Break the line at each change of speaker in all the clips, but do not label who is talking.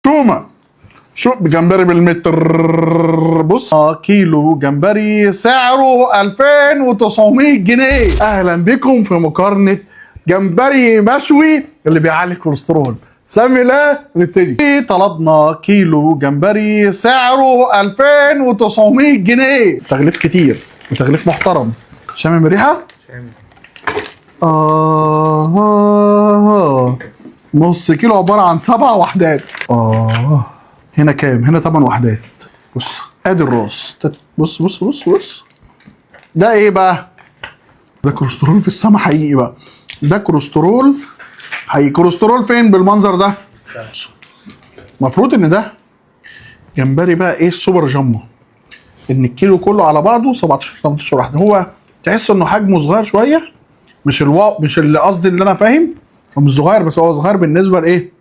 تومة شو جمبري بالمتر. بص كيلو جمبري سعره 2900 جنيه. اهلا بكم في مقارنة جمبري مشوي اللي بيعلي الكوليسترول. سمي الله نبتدي. طلبنا كيلو جمبري سعره 2900 جنيه. تغليف كتير وتغليف محترم. شامم الريحة؟
شامم.
آه نص كيلو عبارة عن 7 وحدات. هنا كام؟ هنا 8 وحدات. بص ادي الراس. بص بص بص بص، ده ايه بقى؟ ده كوليسترول في السما حقيقي بقى. ده كوليسترول حقيقي. كوليسترول فين بالمنظر ده؟ المفروض ان ده جمبري بقى ايه؟ ال super jumbo، ان الكيلو كله على بعضه 17 18 واحدة. هو تحس انه حجمه صغير شوية، مش الواو، مش اللي قصدي اللي انا فاهم، هو مش صغير بس هو صغير بالنسبة لايه؟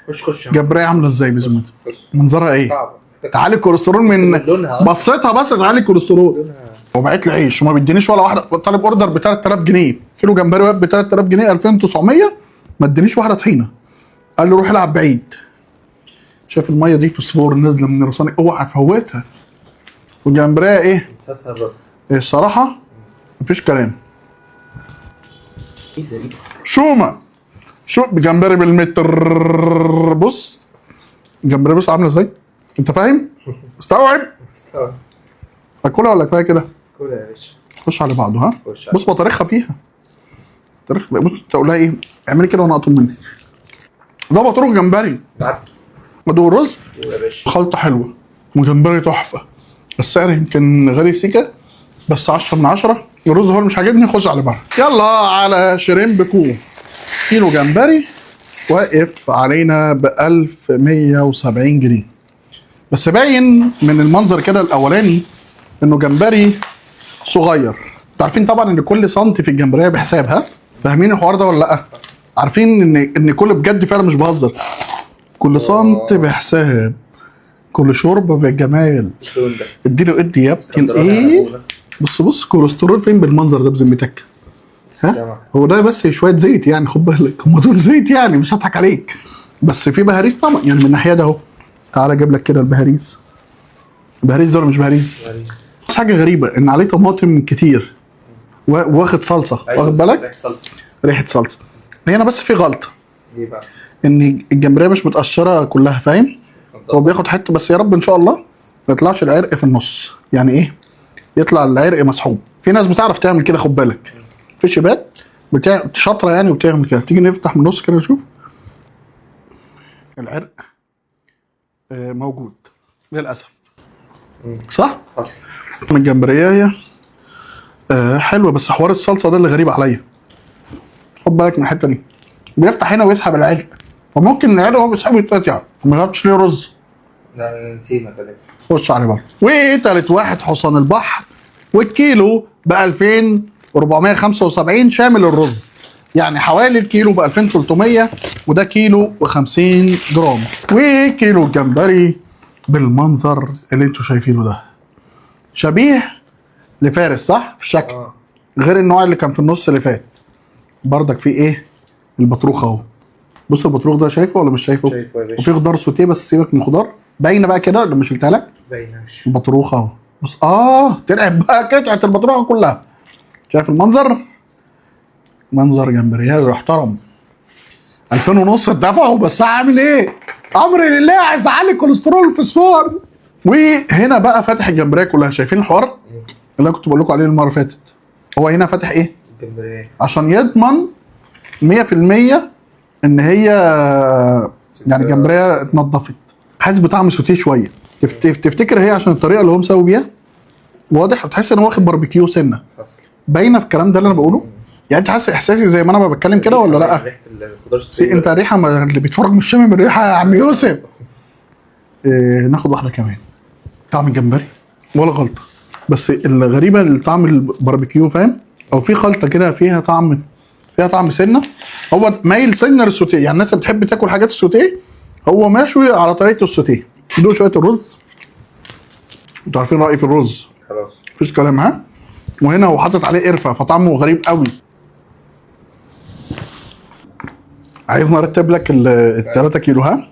خش خش.
جبرية عامله ازاي بذمتك؟
خش.
منظرها ايه؟
صعبة.
تعالي الكوليسترول من
لونها.
بصيتها بس تعالي الكوليسترول.
لونها.
هو بعت لي عيش وما بيدينيش ولا واحدة. طالب order ب 3000 جنيه كيلو جمبري واقف ب 3000 جنيه 2900، ما ادانيش واحدة طحينه. قال لي روح العب بعيد. شايف المية دي فوسفور نازله من راساني، اوعى تفوتها. والجمبريه ايه؟
اساسها الراس.
الصراحة مفيش كلام.
ايه ده؟ ايه ده؟
شومه شو جمبري بالمتر. بص جمبري، بص عامله ازاي؟ انت فاهم؟ استوعب.
مستوعب.
اكلها ولا كفاية كده؟
كلها يا باشا.
خش على بعضه. ها
خش.
بص بطارخها فيها طريخ. بص تقول لها ايه؟ اعملي كده وانا اقطم منك. ده بطروخ جمبري.
عارف.
مدوق رز.
يا باشا.
خلطه حلوة وجمبري تحفة. السعر يمكن غالي سيكا بس 10 من 10. الرز هو اللي مش عاجبني. خش على بعض. يلا على شريمب كو. كيلو جمبري واقف علينا ب 1170 جنيه. بس باين من المنظر كده الاولاني انه جمبري صغير. انتوا عارفين طبعا ان كل سنتي في الجمبريه بحساب، ها؟ فاهمين الحوار ده ولا لا؟ عارفين ان كل، بجد فعلا مش بهزر، كل سنتي بحساب، كل شوربة بالجمال.
اللون ده.
اديله ادي يا ابني.
اسكندراني على
ايه؟
أبونا.
بص بص كوليسترول فين بالمنظر ده بذمتك؟ ها؟
سامع.
هو ده بس شوية زيت يعني، خد بالك هم دول زيت يعني، مش هضحك عليك، بس في بهاريز طبعا يعني من الناحية ده اهو. تعالى اجيب لك كده البهاريز. البهاريز ده ولا مش بهاريز؟
غريب.
بس حاجة غريبة ان عليه طماطم كتير واخد صلصه.
أيوة،
واخد بالك؟
ريحة صلصة.
ريحه صلصه هنا. بس في غلطه
ليه بقى؟
ان الجمبريه مش متقشره كلها، فاهم؟ هو بياخد حتة بس. يا رب ان شاء الله ما يطلعش العرق في النص. يعني ايه؟ يطلع العرق مسحوب. في ناس بتعرف تعمل كده، خد بالك، في شبات بتاع شاطرة يعني وبتعمل كده. تيجي نفتح من النص كده نشوف العرق. موجود للاسف. صح؟
حصل.
الجمبريه هي حلوة، بس حوار الصلصه ده اللي غريب عليا. خد بالك من الحتة دي، بيفتح هنا ويسحب العرق، فممكن العرق وهو بيسحبه يتقطع. ما جربتش ليه رز؟
لا نسينا غالبا.
خش على بعض. وتالت واحد حصان البحر، والكيلو ب 2475 شامل الرز، يعني حوالي الكيلو ب 2300، وده كيلو و50 جرام. وكيلو الجمبري بالمنظر اللي انتوا شايفينه ده شبيه لفارس صح في الشكل؟
اه.
غير النوع اللي كان في النص اللي فات. بردك فيه ايه؟ البطروخ اهو. بص البطروخ ده، شايفه ولا مش شايفه؟
شايفه يا باشا.
وفي خضار سوتيه، بس سيبك من الخضار. باينة بقى كده لما شلتها لك؟
باينة مش.
البطروخه اهو. بص طلعت بقى قطعه البطروخه كلها. شايف المنظر؟ منظر جمبريال يحترم. 2000 ونص اتدفعوا، بس هعمل ايه؟ امر لله، عايز اعلي الكوليسترول في الصور. وهنا بقى فاتح الجمبريه كلها. شايفين الحوار اللي انا كنت بقول لكم عليه المرة اللي فاتت؟ هو هنا فاتح ايه؟
الجمبريه.
عشان يضمن 100% ان هي يعني الجمبريه اتنضفت. حاسس بطعم سوتيه شوية. تفتكر هي عشان الطريقة اللي هو مسوي بيها؟ واضح تحس ان هو واخد باربيكيو سنة.
حصل.
باينة في الكلام ده اللي انا بقوله؟ يعني انت حاسس احساسي زي ما انا بتكلم كده ولا لا؟
ريحة الخضار.
سي انت ريحه، ما اللي بيتفرج مش شامم الريحة يا عم يوسف. إيه ناخد واحدة كمان. طعم الجمبري ولا غلطه، بس الغريبة الطعم الباربيكيو، فاهم؟ او في خلطه كده فيها طعم، فيها طعم سنة. هو مايل سنة للسوتيه، يعني الناس اللي بتحب تاكل حاجات السوتيه هو مشوي على طريقه السوتيه. دوق شوية الرز. انتوا عارفين رايي في الرز.
خلاص.
مفيش كلام. ها وهنا هو حاطط عليه قرفه فطعمه غريب قوي. عايزني ارتب لك ال 3 كيلو؟ ها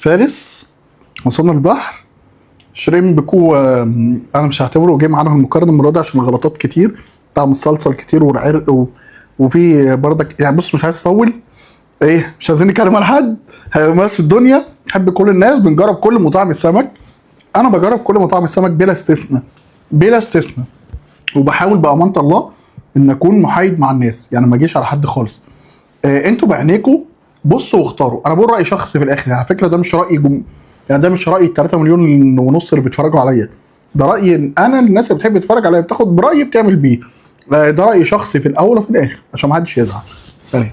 فارس، وصلنا البحر. shrimp كو انا مش هعتبره جه معانا المقارنة المرة دي عشان غلطات كتير، طعم الصلصه الكتير والعرق وفي بردك يعني. بص مش عايز اطول، ايه مش عايزين نتكلم على حد، هيمشي الدنيا. نحب كل الناس، بنجرب كل مطاعم السمك. انا بجرب كل مطاعم السمك بلا استثناء، بلا استثناء، وبحاول بامانه الله ان اكون محايد مع الناس، يعني ما اجيش على حد خالص. انتوا بعينيكوا بصوا واختاروا. انا بقول راي شخصي في الاخر، يعني على فكرة ده مش راي يعني ده مش راي 3 مليون ونص اللي بيتفرجوا عليا، ده رايي انا. الناس اللي بتحب تتفرج عليا بتاخد برايي بتعمل بيه. ده راي شخصي في الاول وفي الاخر عشان ما حدش يزعل. سلام.